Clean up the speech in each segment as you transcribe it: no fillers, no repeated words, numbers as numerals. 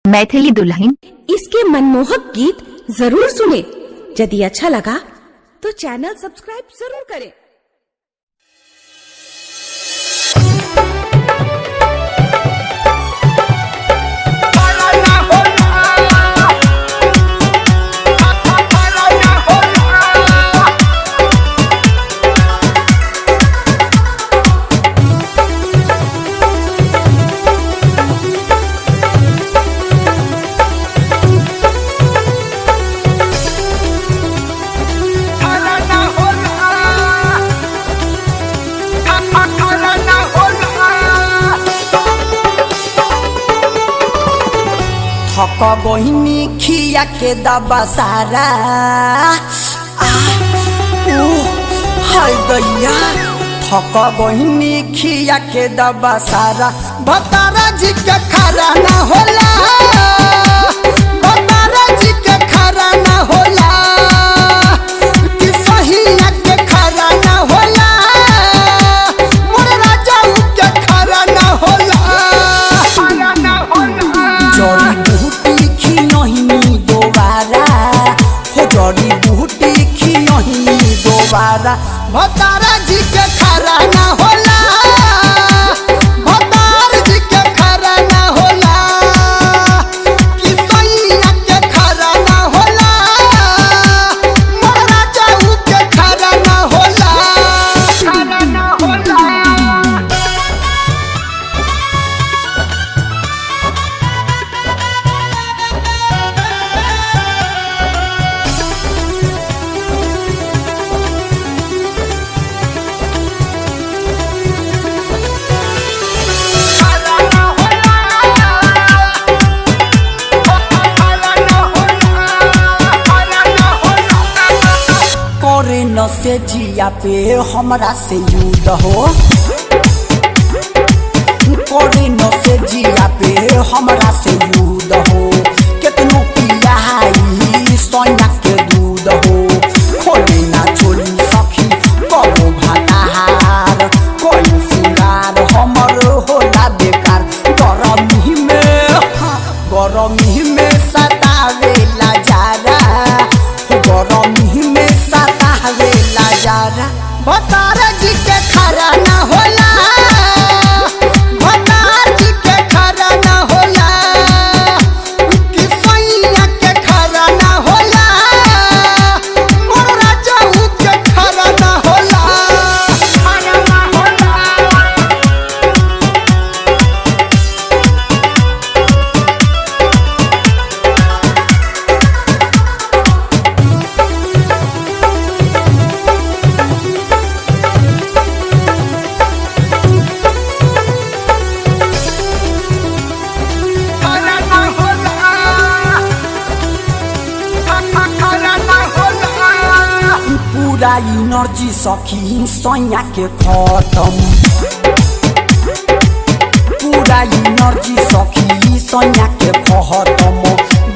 मैथिली दुल्हन। इसके मनमोहक गीत जरूर सुने। यदि अच्छा लगा तो चैनल सब्सक्राइब जरूर करें। थक बहिनी खिया के दबा सारा। आ, ऊ, हाय दैया, थक बहिनी खिया के दबा सारा। भतारा जी के खारा ना होला, भतारा जी के खारा ना होला, कि सहिया के खारा ना होला, मोर राजा के खारा ना होला। जड़ी बूटी खियहिनी दोबारा हो, जड़ी बूटी खियहिनी दोबारा। भतारा जी के खारा ना होला, भतार जी के खारा ना होला, कि सैया के खारा ना होला, मोर राजा के खारा ना होला, खारा ना होला। करे न से जिया पे हमरा से युद्ध हो, करे न से जिया पे हमरा से युद्ध हो। केतनो पियाई सोना के दूध हो, खोले ना चोली सखी कबो भाताहार। कोई सिंगार हमर होला बेकार, गरमी में, हाँ, गरमी में सतावेला जारा, गरमी में सतावेला जारा। भतार जी के खारा ना होला, भतार जी के खारा ना होला, कि सैया के खारा ना होला, मोर राजा के खारा ना होला, खारा ना होला। पूरा एनर्जी सखी सैया के खतम, पूरा एनर्जी सखी सैया के खतम।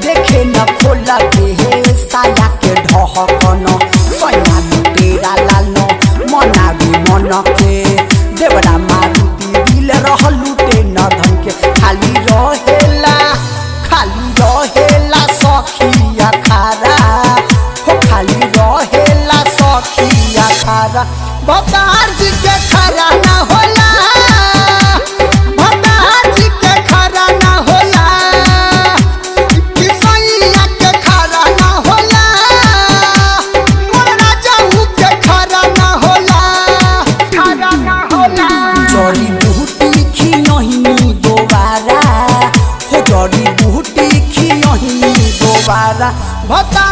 देखे न खोला के हे साया के ढहकन, सैया लुटेरा लाल मनावे मन के। देवरा मारुति दिल रह लुटे न धन के, खाली रहेला, खाली रहेला सखिया खारा हो, खाली रहेला सखिया खारा। भतार जी के खारा ना होला, भतार जी के खारा ना होला, कि सैया के खारा ना होला, मोर राजा के खारा ना होला, खारा ना होला। जड़ी बूटी खियहिनी दोबारा हो, जड़ी बूटी खियहिनी दोबारा। भतार